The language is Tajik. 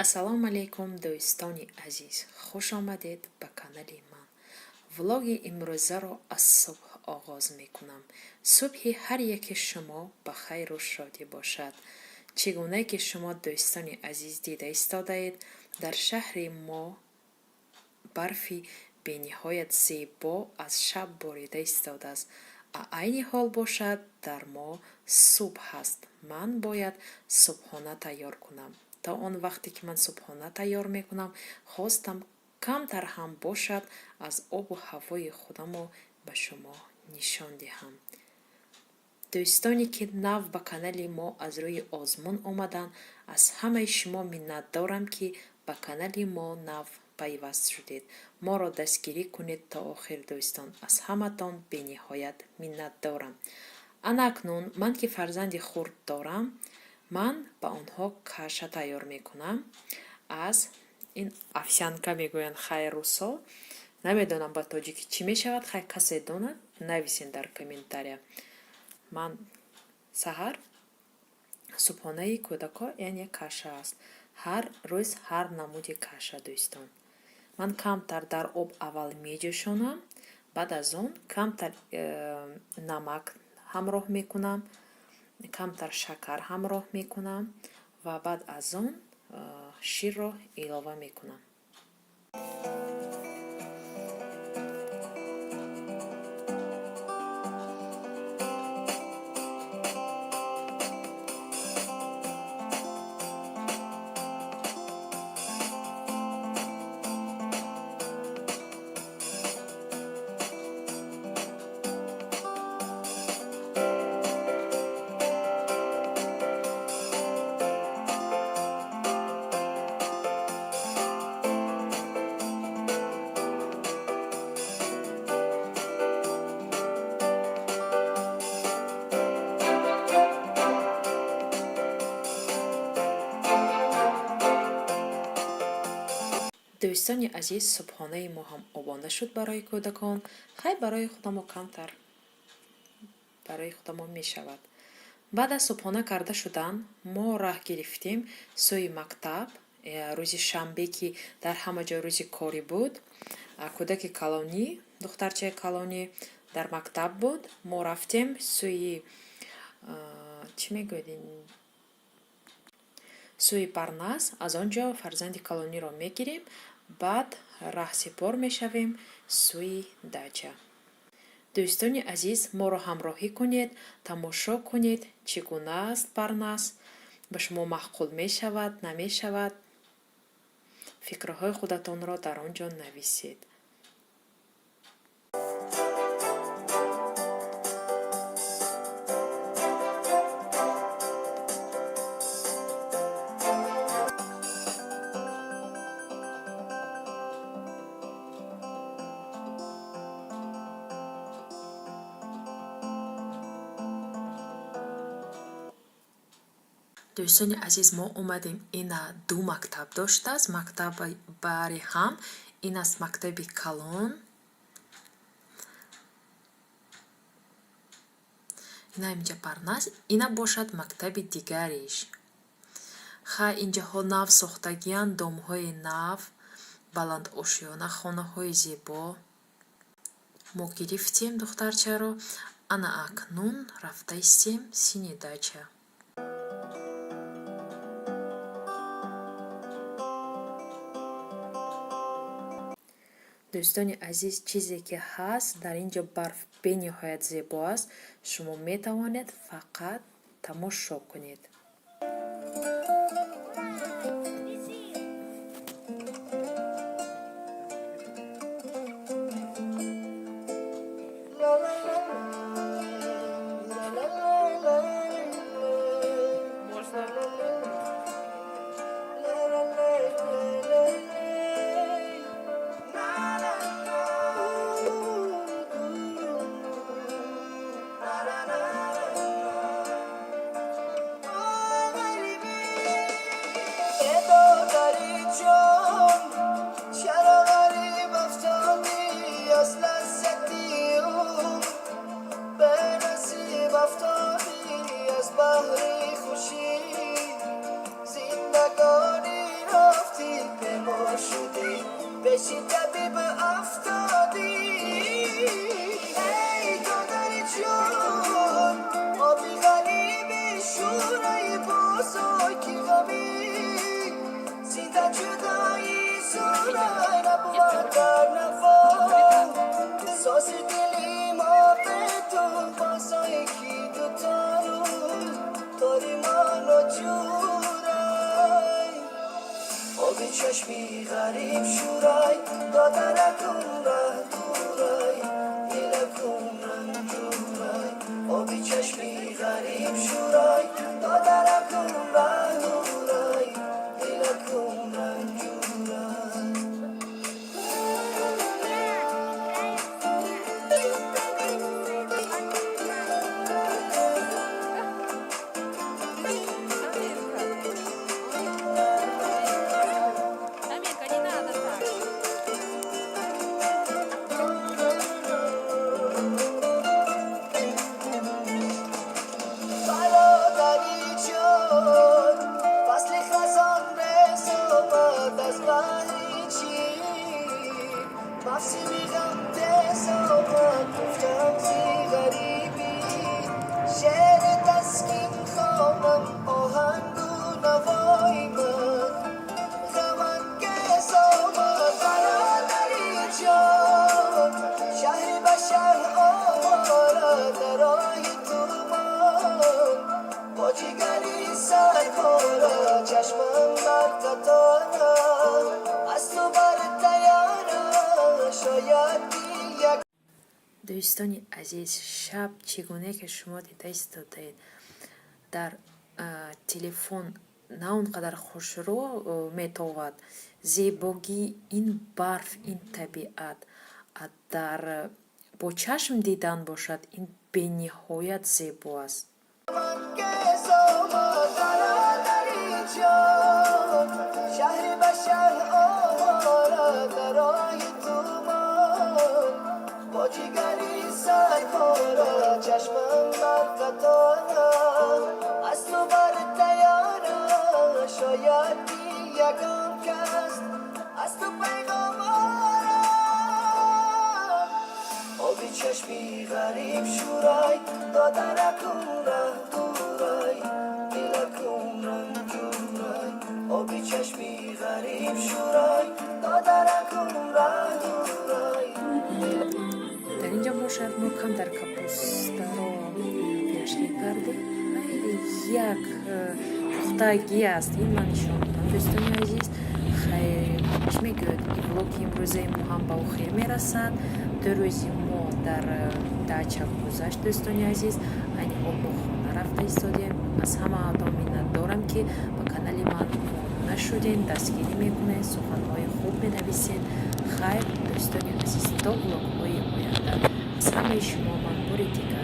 Ассалому алайкум, дӯстони азиз, хуш омадед ба канали ман. Влоги имрӯзаро аз субҳ оғоз мекунам. Субҳи ҳар яки шумо ба хайру шодӣ бошад. Чӣ гуна ки шумо, дӯстони азиз, дида истодаед, дар шаҳри мо барфи бениҳоят зебо аз шаб борида истодааст. А айни ҳол бошад, дар мо субҳ ҳаст. Ман бояд субҳона тайёр кунам. То он вақте ки ман субҳона тайёр мекунам, хостам камтар ҳам бошад аз обу ҳавои худамо ба шумо нишон диҳам. Дӯстоне ки нав ба канали мо аз рӯи озмун омаданд, аз ҳамаи шумо миннатдорам, ки ба канали мо нав пайваст шудед. Моро дастгирӣ кунед то охир, дӯстон. Аз ҳаматон бениҳоят миннатдорам. Ана акнун ман ки фарзанди хурд дорам, ман ба онҳо каша тайёр мекунам. Аз ин овсянка мегӯянд, хай, русо. Намедонам, ба тоҷикӣ чӣ мешавад, хай, касе донад, нависен дар комментария. Ман саҳар субҳонаи кӯдако яъне каша аст. Ҳар рӯз ҳар намуди каша, дӯстон. Ман камтар дар об аввал меҷӯшонам, баъд аз он камтар намак ҳамроҳ мекунам, камтар шакар ҳамроҳ мекунам ва баъд аз он ширро илова мекунам. Дӯстони азиз, субҳонаи мо ҳам омода шуд барои кӯдакон. Хай, барои худамо камтар, барои худамо мешавад. Баъд аз субҳона карда шудан мо раҳ гирифтем сӯи мактаб. Рӯзи шанбе, ки дар ҳама ҷо рӯзи корӣ буд, кӯдаки калонӣ, духтарчаи калонӣ дар мактаб буд. Мо рафтем сӯи, чӣ мегӯед, сӯи Парнас. Аз он ҷо фарзанди калониро мегирем, баъд раҳсипор мешавем сӯи дача. Дӯстони азиз, моро ҳамроҳӣ кунед, тамошо кунед, чӣ гуна аст Парнас, ба шумо маъқул мешавад, намешавад, фикрҳои худатонро дар он ҷо нависед. Дӯстони азиз, мо омадем. Ина ду мактаб доштааст, мактаб бари ҳам. Ин аст мактаби калон, ина инҷа Парнас, ина бошад мактаби дигариш. Хай, инҷаҳо нав сохтагиянд, домҳои нав, баландошёна, хонаҳои зебо. Мо гирифтем духтарчаро, ана акнун рафта истем сини дача. Дӯстони азиз, чизе ки ҳаст, дар ин ҷо барф бениҳоят зебо аст, шумо метавонед фақат тамошо кунед. Шудӣ, пеши табиб афтодӣ. Эй додари ҷон, оби ғариби шӯраи бозой, ки ғамӣ зинда ҷудоӣ зурай набувад дар наво. Сози дили мо бе ту бозое, ки дутору тори мо ноҷурай. Оби чашми ғариб шӯрай, додаракун раҳ дурай, дилакун ранҷурай. Оби чашми ғариб шӯрай, додаракун раҳ дурай, дилакун ранҷурай. Амирка, не надо так. Бародари ҷон, фасли хазон рез омад, аз баҳри чӣ мавсими ғам тез омад? Гуфтам зи ғарибӣ шеъри таскин хонам, оҳангу навои ман ғамангез омад. Бародари ҷон, шаҳр ба шаҳр овора дар роҳи тумон, бо ҷигари сарпора, чашмам бар қатора, аз ту бар таёра, шояд ки як Дӯстони азиз, шаб чӣ гуна ки шумо дида истодаед, дар телефон на он қадар хушрӯ метовад зебогии ин барф, ин табиат, дар бо чашм дидан бошад, ин бениҳоят зебо аст. Ғамангез омад. Бародари ҷон, шаҳр ба шаҳр овора дар роҳи тумон, бо ҷигари сарпора, чашмам бар қатора, аз ту бар таёра, шояд ки ягон кас аз ту пайғом орад. Оби чашми ғариб шӯрай, додаракун раҳ дурай, дилакун ранҷурай. Оби чашми ғариб шӯрай, додаракун раҳ дурай. Дар ин ҷо бошад, мо камтар капустаро пирожки кардем. Хайри як пухтагӣ аст, ин ман нишон додам. Дӯстони азиз, хайр, чӣ мегӯяд, влоги имрӯзаи мо ҳам ба охир мерасад. 2 рӯзи мо дар дача гузашт. Дӯстони азиз, айни ҳол мо хона рафта истодем. Аз ҳамаатон миннатдорам, ки ба канали ман обуна шудем, дастгирӣ мекунед, суханҳои хуб менависед. Хайр, дӯстони азиз, то влогҳои оянда, аз ҳамаи шумо ман бори дигар